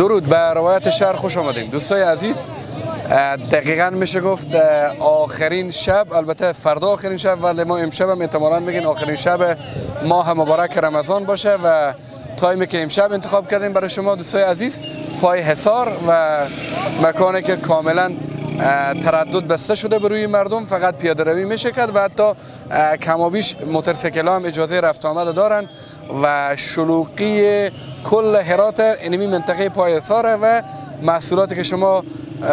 درود به روایت شهر، خوش آمدین دوستای عزیز. دقیقا میشه گفت آخرین شب، البته فردا آخرین شب، ولی ما امشب هم احتمالاً بگین آخرین شب ماه مبارک رمضان باشه و تایمی که امشب انتخاب کردیم برای شما دوستای عزیز پای حصار و مکانی که کاملا تردد بسته شده بر روی مردم، فقط پیاده روی میشه کرد و حتی کمابیش موتورسیکل هم اجازه رفت آمد دارن و شلوغی کل هرات اینمی منطقه پای حصاره و محصولاتی که شما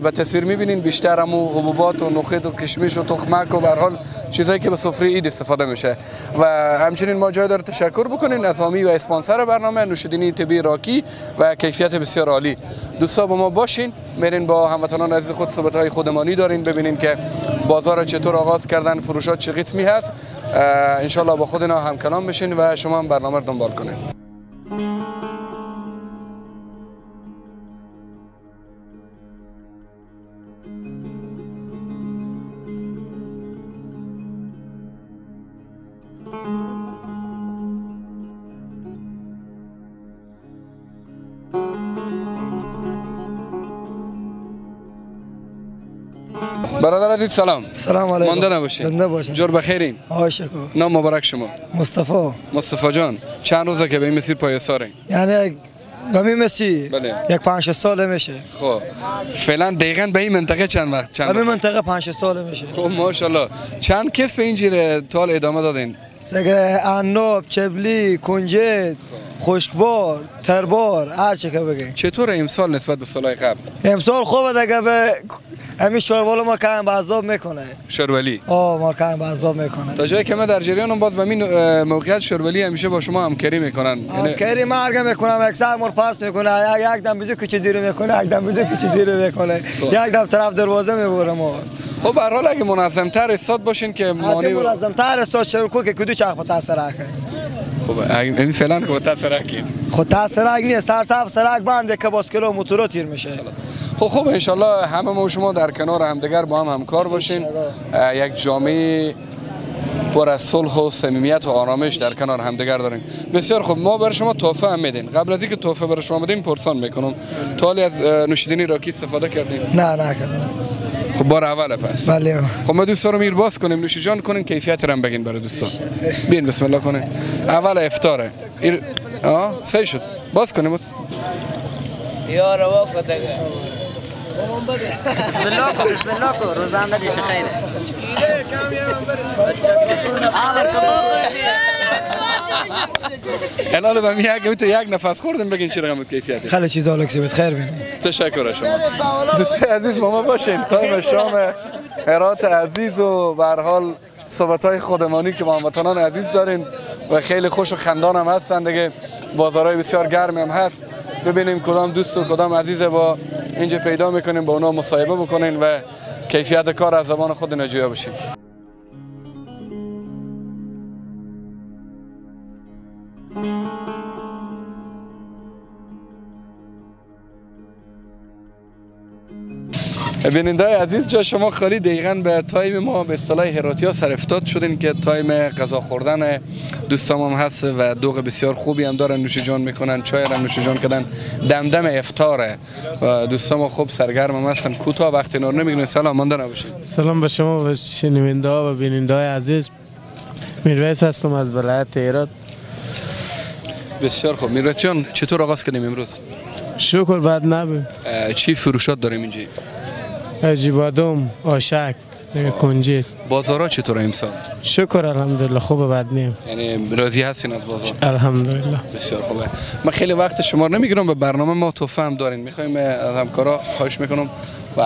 به تصویر میبینین بیشتر همو حبوبات و نخود و کشمش و تخمک و به هر حال چیزایی که به سفره عید استفاده میشه. و همچنین ما جای داره تشکر بکنین از حامی و اسپانسر برنامه نوشیدنی طبی راکی و کیفیت بسیار عالی. دوستا با ما باشین، میرین با هموطنان عزیز خود صحبت‌های خودمانی دارین، ببینین که بازار چطور آغاز کردن، فروشات چه قسمی هست. انشالله با خود اینا هم کلام بشین و شما هم برنامه رو دنبال کنین. برادر عزیز سلام. سلام علیکم. مانده نباشین. زنده باشین. جور بخیرین. عاشقو. نام مبارک شما. مصطفی. مصطفی جان چند روزه که به این مسیر پای حصارین؟ یعنی به این مسیر بله. یک 5 سال میشه. خب فعلا دقیقاً به این منطقه چند وقت؟ چند به این منطقه 5 سال میشه. خب ماشاءالله. چند کس به اینجیر تا ادامه دادین؟ دیگه عناب، چبلی، کنجد، خشکبار، تربار، هر چه که بگی. چطور امسال نسبت به سالهای قبل؟ امسال خوبه دیگه، به همین شوروال ما کم عذاب میکنه. شورولی؟ آه ما کم عذاب میکنه. تا جایی که من در جریانم باز به این موقعیت شورولی همیشه با شما همکاری میکنن. همکاری ما هرگه میکنم، یک سر مر پاس میکنه، یک دم بزو کوچه دیره میکنه، یک دم بزو کوچه دیره میکنه، یک دم طرف دروازه میبره ما. خب به هر حال اگه منظم تر استاد باشین که مانی منظم تر استاد شو کو که کدو چرخ متاثر خب این فعلا که تاثیر خب تاثیر نیست، سر صف سرک بنده که باز کلو موتورو تیر میشه. خب ان شاء الله همه ما شما در کنار همدیگر با هم همکار باشین، یک جامعه پر از صلح و صمیمیت و آرامش در کنار همدیگر داریم. بسیار خوب، ما برای شما تحفه هم میدیم. قبل از اینکه تحفه برای شما بدیم پرسان میکنم تا حالا از نوشیدنی راکی استفاده کردین؟ نه نکردم. خب بار اوله پس. بله. خب ما دوستان رو میر باز کنیم، نوشی جان کنین، کیفیت رو هم بگین برای دوستان. بین بسم الله کنین. اول افطاره. آه صحیح شد. باز کنیم. یا روا کتگه. بسم الله کو، بسم الله کو، روزانه دې خیر. الان به میگه تو یک نفس خوردم بگین چی رقم کیفیت. خیلی چیزا لکسی بود، خیر بینید. تشکر از شما. دوست عزیز با ما باشین تا شام هرات عزیز و به هر حال صحبت‌های خودمانی که با هموطنان عزیز دارین و خیلی خوش و خندان هم هستن دیگه. بازارهای بسیار گرم هم هست. ببینیم کدام دوست و کدام عزیز با اینجا پیدا میکنیم، با اونا مصاحبه بکنین و کیفیت کار از زبان خود نجویا بشیم. بیننده عزیز جا شما خالی دقیقاً به time ما به اصطلاح هراتیا سر افتاد شدین که time غذا خوردن دوستام هم هست و دوغ بسیار خوبی هم دارن، نوش جان میکنن، چای هم نوش جان کردن، دمدم افطاره و دوستام خوب سرگرم هم هستن. کوتاه وقت اینا رو نمیگیرن. سلام، مانده نباشید. سلام به شما و شنونده ها و بیننده های عزیز. میرویس هستم از ولایت هرات. بسیار خوب میرویس جان، چطور آغاز کردیم امروز؟ شکر بد نبود. چی فروشات داریم اینجا؟ عجیبادم، آشک، کنجد. بازارها چطور امسال؟ شکر الحمدلله خوب بد نیم. یعنی راضی هستین از بازار؟ الحمدلله. بسیار خوبه. من خیلی وقت شما رو نمیگیرم، به برنامه ما تحفه هم دارین. میخوایم از همکارا خواهش میکنم. به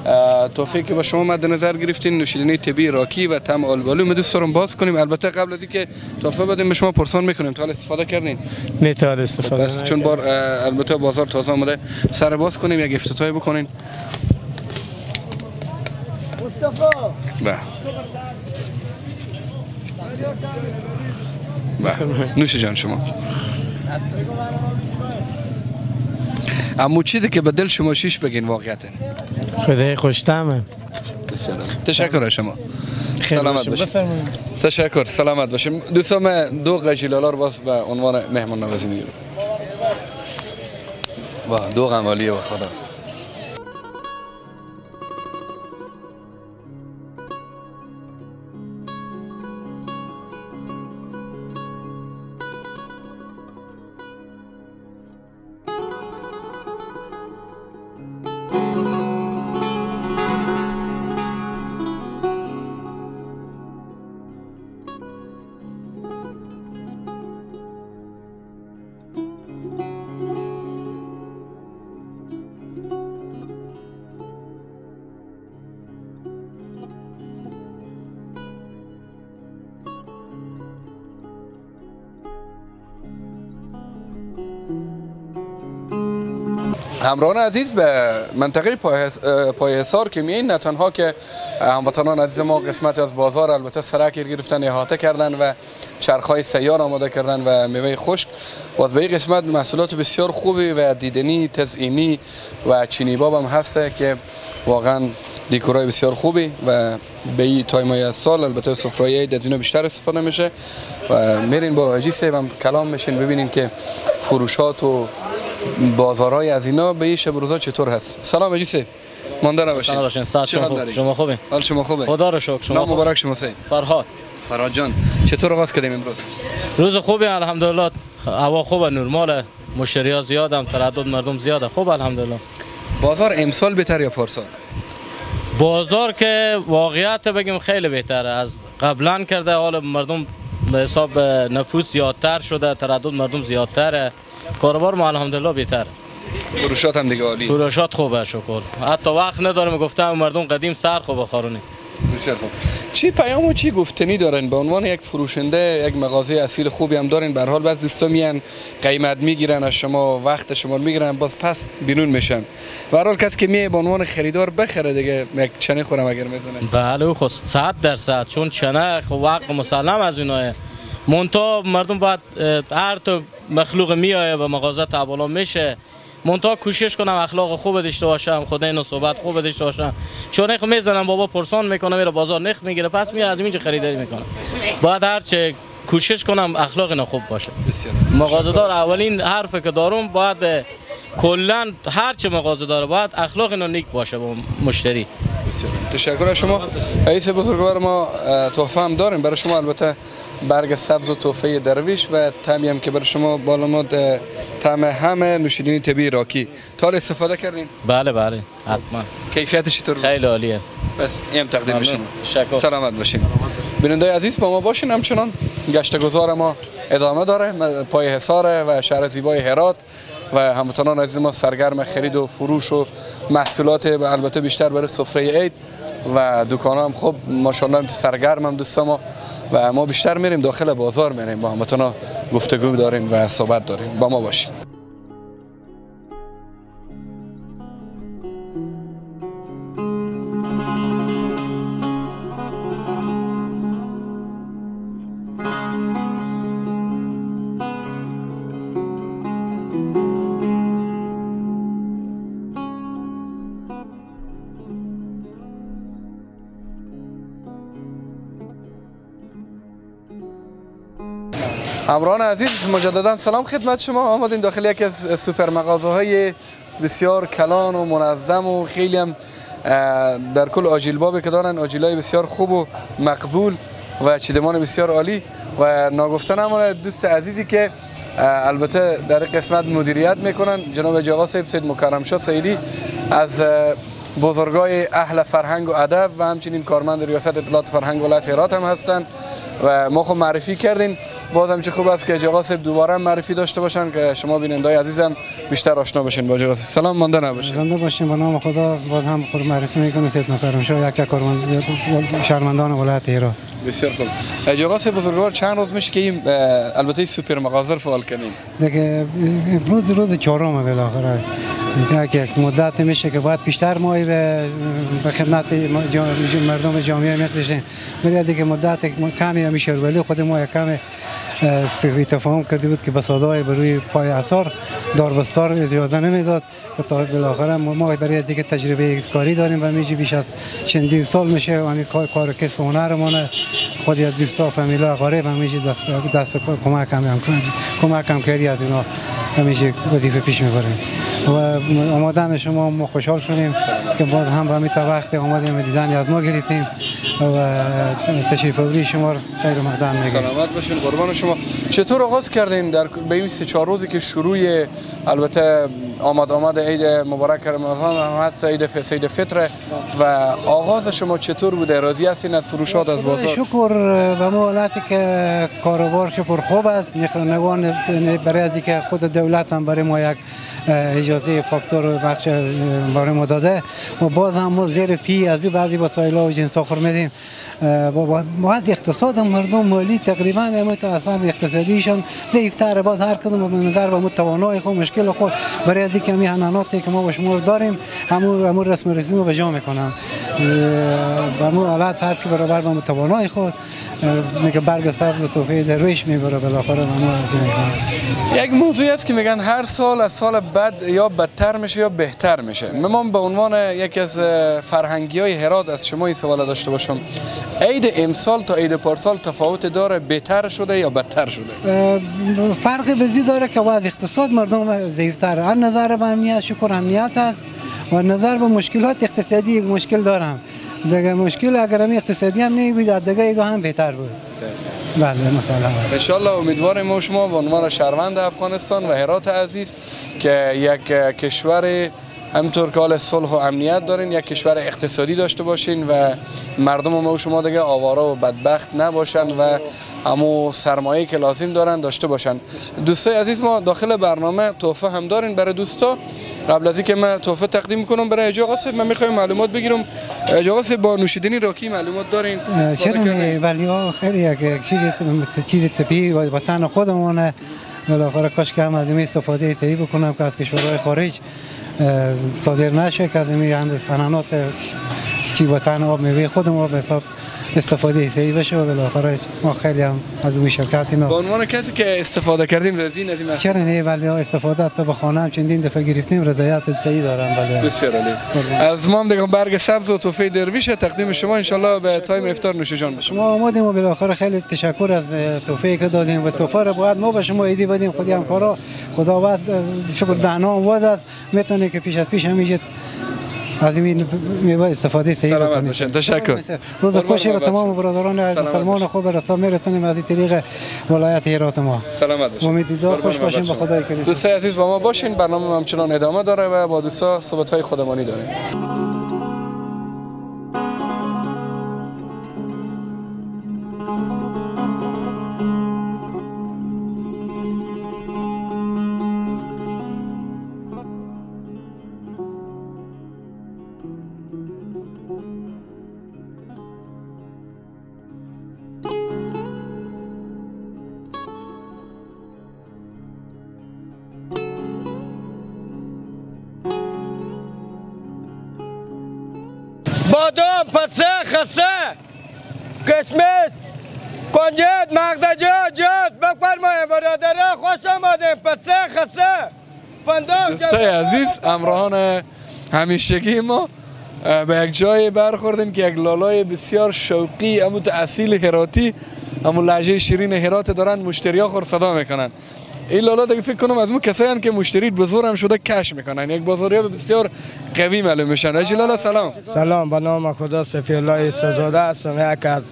به. تحفه که با شما مد نظر گرفتین نوشیدنی طبی راکی و طعم آلبالو. ما دوست دارم باز کنیم. البته قبل از اینکه تحفه بدیم به شما پرسان میکنیم تا حالا استفاده کردین؟ نه تا حالا استفاده بس چون بار البته بازار تازه آمده. سر باز کنیم یک افتتاحی بکنین. به به نوش جان شما. اما چیزی که به دل شما شیش بگین واقعیت. خدای خوشتمه. تشکر از شما. سلامت باشید. تشکر، سلامت باشیم. دوستان من دو قجیلالا رو باز به عنوان مهمان نوازی میگیرم. با دوغ هم عالیه با خدا. همراهان عزیز به منطقه پایحصار که میین، نه تنها که هموطنان عزیز ما قسمت از بازار البته سرک گرفتن، احاطه کردن و چرخ‌های سیار آماده کردن و میوه خشک، باز به این قسمت محصولات بسیار خوبی و دیدنی، تزئینی و چینی باب هم هسته که واقعا دیکورای بسیار خوبی و به این time های از سال البته سفره‌های عید از اینا بیشتر استفاده میشه. و میرین با حاجی صاحب هم کلام میشین ببینین که فروشات و بازارهای از اینا به این شب روزا چطور هست. سلام حاجی صاحب، مانده نباشین. شما خوبه؟ حال شما خوبه؟ خدا رو شکر. شما مبارک شما صاحب. فرهاد. فرهاد جان چطور آغاز کردیم امروز؟ روز خوبی الحمدلله، هوا خوبه، نرماله، مشتری‌ها زیادم، تردد مردم زیاده، خوب الحمدلله. بازار امسال بهتر یا پارسال؟ بازار که واقعیت بگیم خیلی بهتره از قبلا کرده. حال مردم به حساب نفوس زیادتر شده، تردد مردم زیادتره، کاروبار ما الحمدلله بهتره. فروشات هم دیگه عالی. فروشات خوبه شکر. حتی وقت ندارم گفتم مردم قدیم سر خوبه خارونه. بسیار خوب. چی پیام و چی گفتنی دارن به عنوان یک فروشنده، یک مغازه اصیل خوبی هم دارین؟ به هر حال بعضی دوستا میان قیمت میگیرن از شما، وقت شما میگیرن، باز پس بیرون میشن. به هر حال کسی که میه به عنوان خریدار بخره دیگه، یک چنه خورم اگر میزنه. بله خب 100%، چون چنه خب وقت مسلم از ایناه. منتها مردم باید هر تو مخلوق میایه به مغازه تبالا میشه، منتها کوشش کنم اخلاق خوب داشته باشم، خود اینو صحبت خوب داشته باشم، چون نخ میزنم بابا پرسان میکنه، میره بازار نخ میگیره، پس میره از اینجا خریداری میکنه. باید هر چه کوشش کنم اخلاق اینا خوب باشه. مغازه‌دار اولین حرف که دارم باید کلا هر چه مغازه داره باید اخلاق اینا نیک باشه با مشتری. بسیار تشکر از شما رئیس بزرگوار. ما تحفه هم داریم برای شما، البته برگ سبز و تحفه درویش و طعمی هم که برای شما بالا ما طعم همه نوشیدنی طبیعی راکی. تا حالا استفاده کردین؟ بله بله حتما. کیفیتش چطور؟ خیلی عالیه. بس این تقدیم به شما. سلامت باشین. بینندای عزیز با ما باشین، همچنان گشت گذار ما ادامه داره، پای حصار و شهر زیبای هرات و هموطنان عزیز ما سرگرم خرید و فروش و محصولات البته بیشتر برای سفره عید و دکان هم خب ماشاءالله سرگرم هم دوستا ما و ما بیشتر میریم داخل بازار، میریم با هموطنا گفتگو داریم و صحبت داریم. با ما باشین. همراهان عزیز مجددا سلام خدمت شما. آمدیم داخل یکی از سوپر مغازه های بسیار کلان و منظم و خیلی هم در کل آجیل بابی که دارن، آجیلای بسیار خوب و مقبول و چیدمان بسیار عالی و ناگفته نماند دوست عزیزی که البته در قسمت مدیریت میکنن، جناب آقا صاحب سید مکرم شاه سعیدی از بزرگای اهل فرهنگ و ادب و همچنین کارمند ریاست اطلاعات فرهنگ ولایت هرات هم هستند و ما خب معرفی کردیم. باز هم چه خوب است که آقا صاحب دوباره معرفی داشته باشن که شما بینندای عزیزم بیشتر آشنا بشین با آقا. سلام، مانده نباشین. زنده باشین. به نام خدا باز هم خود معرفی میکنم سید مکرم شاه، یک کارمند شهروندان ولایت هرات. بسیار خوب. آقا صاحب بزرگوار چند روز میشه که این البته سوپر مغازه رو فعال کردیم؟ دیگه امروز روز چهارم بالاخره یک مدت میشه که باید بیشتر ما به خدمت مردم جامعه میکشیم. ولی دیگه مدت کمی همیشه ولی خود ما یک کمی سوء تفاهم کرده بود که به سادای بر روی پای آثار داربستار اجازه نمیداد که تا بالاخره ما برای دیگه تجربه کاری داریم و میجی بیش از چندین سال میشه و همین کار کسب هنرمون خود از دوستا فامیلا غریب همیشه دست کمک هم کمک همکاری از اینا همیشه وظیفه پیش میبریم و آمدن شما ما خوشحال شدیم که باز هم به همین وقت آمدیم و دیدن از ما گرفتیم و تشریف آوری شما خیر مقدم میگیم. سلامت باشین، قربان شما. چطور آغاز کردین در به این 3-4 روزی که شروع، البته آمد عید مبارک رمضان هم هست، عید فطر، و آغاز شما چطور بوده؟ راضی هستین از فروشات از بازار؟ شکر به حالتی که کاروبار شکر خوب است. نخرنگان برای از اینکه خود دولت هم برای ما یک اجازه فاکتور و بخش برای ما داده و باز هم ما زیر فی از او بعضی وسایل و جنس خور میدیم. با اقتصاد مردم مالی تقریبا اصلا اقتصادیشان ضعیف‌تر، باز هر کدوم به نظر به توانای خود مشکل خود برای از اینکه می حناناتی که ما با شما داریم همون رسم رسوم به جا میکنن به مو حالت هر کی برابر با توانای خود میگه برگ سبز و توفیق درویش میبره بالاخره ما از میکنه. یک موضوعی است که میگن هر سال از سال بعد یا بدتر میشه یا بهتر میشه. من به عنوان یکی از فرهنگی های هرات از شما این سوال داشته باشم، عید امسال تا عید پارسال تفاوت داره، بهتر شده یا بدتر شده؟ فرق بزی داره که وضع اقتصاد مردم ضعیف‌تر. از نظر به امنیت شکر امنیت است و نظر به مشکلات اقتصادی یک مشکل دارم دیگه. مشکل اگر هم اقتصادی هم نبود دیگه ایدو هم بهتر بود. بله مثلا ان شاء الله امیدواریم ما شما به عنوان شهروند افغانستان و هرات عزیز که یک کشور همطور که حال صلح و امنیت دارین، یک کشور اقتصادی داشته باشین و مردم ما و شما دیگه آواره و بدبخت نباشن و همو سرمایه که لازم دارن داشته باشن. دوستای عزیز ما داخل برنامه تحفه هم دارین برای دوستا. قبل از اینکه من تحفه تقدیم کنم برای اجا قاسم، من میخوایم معلومات بگیرم. اجا قاسم با نوشیدنی راکی معلومات دارین؟ چرا نه، ولی خیلی یک چیز طبیعی و وطن خودمونه. بالاخره کاش که هم از این استفاده صحیح بکنم که از کشورهای خارج صادر نشه، که از این عنعنات چی وطن آب میوه خود ما به حساب استفاده صحیح بشه و بالاخره ما خیلی هم از اون شرکت اینا به عنوان کسی که استفاده کردیم راضی از این؟ چرا نه، ولی استفاده تا به خانه هم چندین دفعه گرفتیم، رضایت صحیح دارم. بله بسیار عالی. از ما هم دیگه برگ سبز و تحفه درویش تقدیم شما ان شاء الله به time افطار نوش جان بشه. شما آمدیم و بالاخره خیلی تشکر از تحفه که دادیم و تحفه رو باید ما به شما ایدی بدیم. خودی همکارا خداوند شکر دهنا واز است، میتونه که پیش از پیش همیشه از این میوه استفاده صحیح بکنید. تشکر. روز خوشی به تمام برادران مسلمان خوب رسا میرسونیم از این طریق ولایت هرات ما. سلامت باشید. امید دیدار خوش باشین به خدای کریم. دوستای عزیز با ما باشین، برنامه همچنان ادامه داره و با دوستا صحبت های خودمانی داریم. بادام، پسه، خسه، کشمش، کنجد، مغزجات، جات، بفرمایید برادرها خوش آمدین. پسه، خسه، فندق. دوستای عزیز همراهان همیشگی ما به یک جای برخوردیم که یک لالای بسیار شوقی، همون اصیل هراتی، همون لهجه شیرین هرات دارن، مشتریا خور صدا میکنن. این لالا دیگه فکر کنم از اون کسایی هستند که مشتری به هم شده کش میکنن، یک بازاریاب بسیار قوی معلوم میشن. حاجی لالا سلام. سلام، به نام خدا صفی الله سزاده هستم، یک از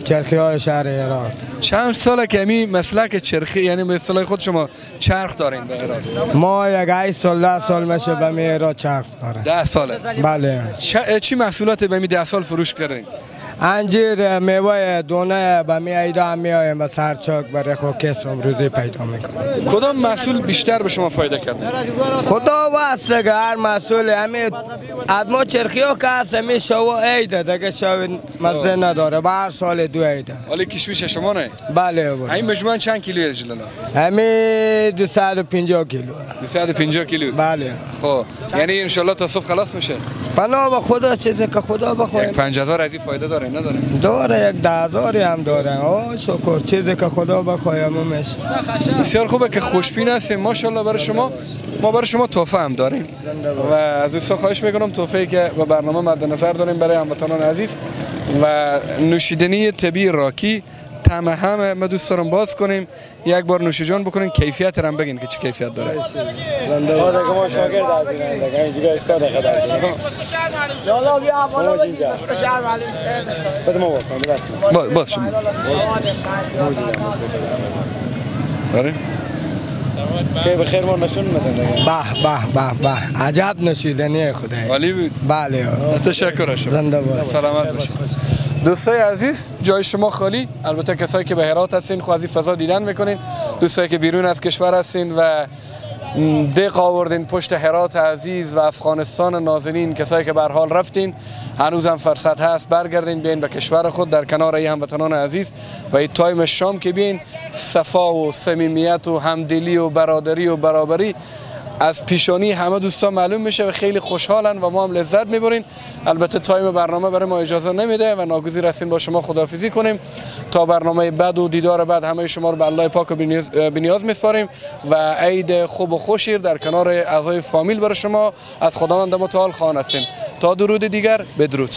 چرخی های شهر هرات. چند ساله که می مسلک چرخی، یعنی به اصطلاح خود شما چرخ دارین به هرات؟ ما یک 8 سال 10 سال میشه به می هرات چرخ داریم. 10 ساله؟ بله. چی محصولات به می 10 سال فروش کردین؟ انجیر، میوه، دونه به می ایده هم میایم به سرچاک برای خود کس روزی پیدا میکنیم. کدام محصول بیشتر به شما فایده کرده؟ خدا واسه هر محصول همین از ما چرخی ها که هست همی شو عیده دیگه، شو مزه نداره، به هر سال دو عیده. حالا کشمیش شما نه؟ بله. همین مجموعا چند کیلو جلالا؟ همین 250 کیلو. 250 کیلو؟ بله. خب یعنی ان شاء الله تا صبح خلاص میشه؟ بنا به خدا چیزی که خدا بخواد. 5000 از این فایده داره نداره؟ داره، یک 10000 هم داره. آه شکر، چیزی که خدا بخواد میشه. بسیار خوبه که خوشبین هستیم ماشاءالله. برای شما ما برای شما تحفه هم داریم و از دوستان خواهش میکنم تحفه‌ای که با برنامه مد نظر داریم برای هموطنان عزیز و نوشیدنی طبیعی راکی طعم همه ما دوست دارم باز کنیم، یک بار نوش جان بکنین، کیفیت رو هم بگین که چه کیفیت داره. ما شاگرد از این دیگه اینجا استاد خدا. باز شد. آره. که بخیر ما نشون ندن. به به به به، عجب نشیدنی خدای. عالی بود. بله. تشکر از شما. زنده باشید. سلامت باشید. دوستای عزیز، جای شما خالی. البته کسایی که به هرات هستین خو از این فضا دیدن میکنین. دوستایی که بیرون از کشور هستین و دق آوردین پشت هرات عزیز و افغانستان نازنین، کسایی که به هر حال رفتین هنوزم فرصت هست برگردین بیاین به کشور خود در کنار ای هموطنان عزیز و این time شام که بیاین صفا و صمیمیت و همدلی و برادری و برابری از پیشانی همه دوستان معلوم میشه و خیلی خوشحالن و ما هم لذت میبریم. البته time برنامه برای ما اجازه نمیده و ناگزیر هستیم با شما خداحافظی کنیم تا برنامه بعد و دیدار بعد. همه شما رو به الله پاک و بینیاز میسپاریم و عید خوب و خوشی در کنار اعضای فامیل برای شما از خداوند متعال خواهان هستیم. تا درود دیگر، بدرود.